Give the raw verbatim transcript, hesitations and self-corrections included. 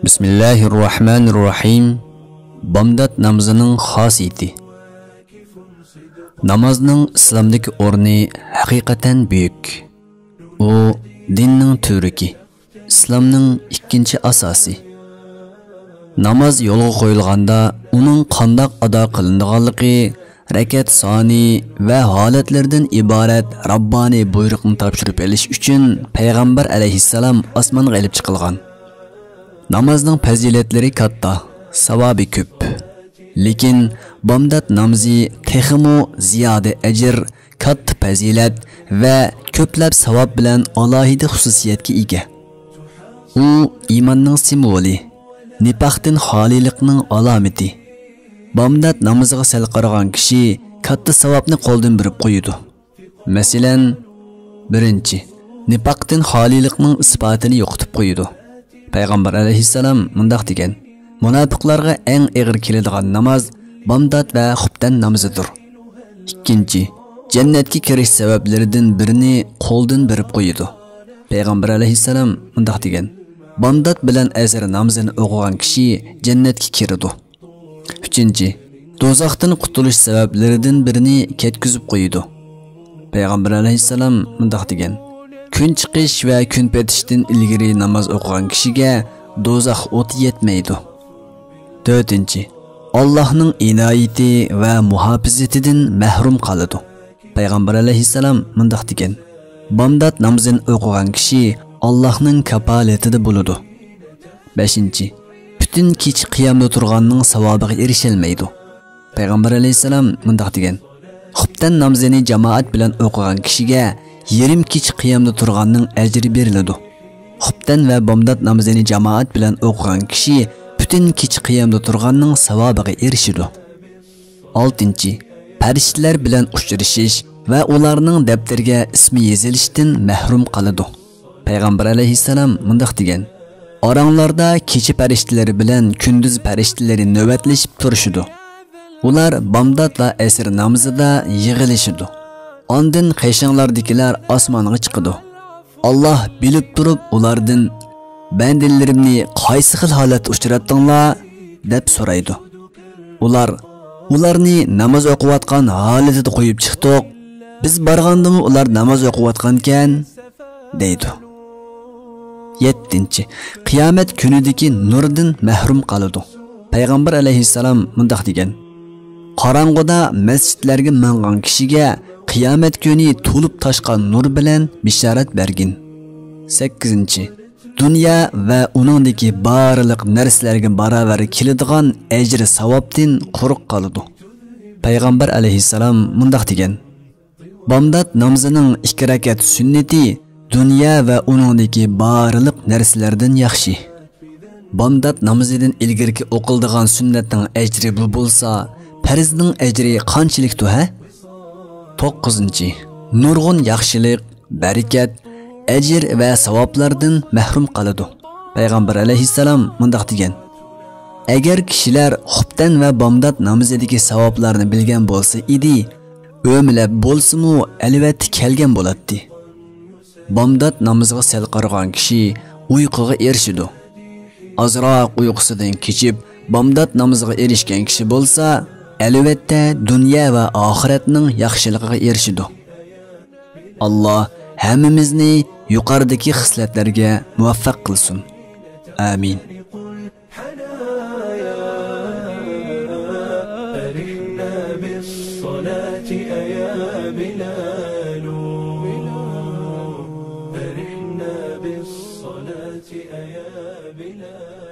بسم الله الرحمن الرحيم. بامدات نامىزىنىڭ خاسىيىتى. نامازنىڭ ئىسلامدىكى ئورنى ھەقىقەتەن بۈيۈك. ئۇ دىننىڭ تۈۋرۈكى، ئىسلامنىڭ ئىككىنچى ئاساسى. ناماز يولغا قويۇلغاندا، ئۇنىڭ قانداق ئادا قىلىنىدىغانلىقى، رەكەت سانى ۋە ھالەتلىرىدىن ئىبارەت راببانىي بۇيرۇقنى تاپشۇرۇپ ئېلىش ئۈچۈن پەيغەمبەر ئەلەيھىسسالام ئاسمانغا ئېلىپ چىقىلغان. نامازنىڭ پەزىلەتلىرى كاتتا، ساۋابى كۆپ. لېكىن بامدات نامىزى تېخىمۇ زىيادە ئەجىر، كاتتا پەزىلەت ۋە كۆپلەپ ساۋاب بىلەن ئالاھىدە خۇسۇسىيەتكە ئىگە. ئۇ ئىماننىڭ سىمۋولى، نىپاقتىن خالىيلىقنىڭ ئالامىتى. بامدات نامىزىغا سەل قارىغان كىشى كاتتا ساۋابنى قولدىن بېرىپ قويىدۇ. مەسىلەن، بىرىنچى، نىپاقتىن خالىيلىقنىڭ ئىسپاتىنى يوقىتىپ قويىدۇ. پەيغەمبەر ئەلەيھىسسالام مۇنداق دېگەن: مۇناپىقلارغا ئەڭ ئېغىر كېلىدىغان ناماز بامدات ۋە خۇپتەن نامىزىدۇر. ئىككىنچى، جەننەتكە كىرىش سەۋەبلىرىدىن بىرىنى قولدىن بېرىپ قويىدۇ. پەيغەمبەر ئەلەيھىسسالام مۇنداق دېگەن: بامدات بىلەن ئەسىر نامىزىنى ئوقۇغان كىشى جەننەتكە كىرىدۇ. ئۈچىنچى، دوزاختىن قۇتۇلۇش سەۋەبلىرىدىن بىرىنى كەتكۈزۈپ قويىدۇ. پەيغەمبەر ئەلەيھىسسالام مۇنداق دېگەن: كۈن چىقىش ۋە كۈن پېتىشتىن ئىلگىرى ناماز ئوقۇغان كىشىگە دوزاخ ئوتى يەتمەيدۇ. تۆتىنچى، ئاللاھنىڭ ئىنايىتى ۋە مۇھاپىزىتىدىن مەھرۇم قالىدۇ. پەيغەمبەر ئەلەيھىسسالام مۇنداق دېگەن: بامدات نامىزىنى ئوقۇغان كىشى ئاللاھنىڭ كاپالىتىدە بولىدۇ. بەشىنچى، پۈتۈن كېچە قىيامدا تۇرغاننىڭ ساۋابىغا ئېرىشەلمەيدۇ. پەيغەمبەر ئەلەيھىسسالام مۇنداق دېگەن: خۇپتەن نامىزىنى جامائەت بىلەن ئوقۇغان كىشىگە يېرىم كېچە قىيامدا تۇرغاننىڭ ئەجرى بېرىلىدۇ. خۇپتەن ۋە بامدات نامىزىنى جامائەت بىلەن ئوقۇغان كىشى پۈتۈن كېچە قىيامدا تۇرغاننىڭ ساۋابىغا ئېرىشىدۇ. ئالتىنچى، پەرىشتىلەر بىلەن ئۇچرىشىش ۋە ئۇلارنىڭ دەپتىرىگە ئىسمى يېزىلىشتىن مەھرۇم قالىدۇ. پەيغەمبەر ئەلەيھىسسالام مۇنداق دېگەن: ئاراڭلاردا كېچە پەرىشتىلىرى بىلەن كۈندۈز پەرىشتىلىرى نۆۋەتلىشىپ تۇرۇشىدۇ. ئۇلار بامدات ۋە ئەسىر نامىزىدا يىغىلىشىدۇ. ئاندىن قېشىڭلاردىكىلەر ئاسمانغا چىقىدۇ. ئاللاھ بىلىپ تۇرۇپ ئۇلاردىن: بەندىلىرىمنى قايسى خىل ھالەتتە ئۇچراتتىڭلار؟ دەپ سورايدۇ. ئۇلار: ئۇلارنى ناماز ئوقۇۋاتقان ھالىتىدە قويۇپ چىقتۇق. بىز بارغاندىمۇ ئۇلار ناماز ئوقۇۋاتقانىكەن، دەيدۇ. يەتتىنچى، قىيامەت كۈنىدىكى نۇردىن مەھرۇم قالىدۇ. پەيغەمبەر ئەلەيھىسسالام مۇنداق دېگەن: قاراڭغۇدا مەسچىتلەرگە ماڭغان كىشىگە قىيامەت كۈنى تولۇپ تاشقان نۇر بىلەن بېشارەت بەرگىن. سەككىزىنچى، دۇنيا ۋە ئۇنىڭدىكى بارلىق نەرسىلەرگە باراۋەر كېلىدىغان ئەجرى ساۋابتىن قۇرۇق قالىدۇ. پەيغەمبەر ئەلەيھىسسالام مۇنداق دېگەن: بامدات نامىزىنىڭ ئىككى رەكەت سۈننىتى دۇنيا ۋە ئۇنىڭدىكى بارلىق نەرسىلەردىن ياخشى. بامدات نامىزىدىن ئىلگىرىكى ئوقۇلىدىغان سۈننەتنىڭ ئەجرى بۇ بولسا، پەرزنىڭ ئەجرى قانچىلىكتۇ ھە؟ توققۇزىنچى، نۇرغۇن ياخشىلىق، بەرىكەت، ئەجىر ۋە ساۋابلاردىن مەھرۇم قالىدۇ. پەيغەمبەر ئەلەيھىسسالام مۇنداق دېگەن: ئەگەر كىشىلەر خۇپتەن ۋە بامدات نامىزىدىكى ساۋابلارنى بىلگەن بولسا ئىدى، ئۆمىلەپ بولسىمۇ ئەلۋەتتە كەلگەن بولاتتى. بامدات نامىزىغا سەل قارىغان كىشى ئۇيقۇغا ئېرىشىدۇ. ئازراق ئۇيقۇسىدىن كېچىپ، بامدات نامىزىغا ئېرىشكەن كىشى بولسا، ئەلۋەتتە دۇنيا ۋە ئاخىرەتنىڭ ياخشىلىقىغا ئېرىشىدۇ. ئاللا ھەممىمىزنى يۇقىرىدىكى خىسلەتلەرگە مۇۋەپپەق قىلسۇن. ئامىن. أرحنا بالصلاة يا بلال. أرحنا بالصلاة يا بلال.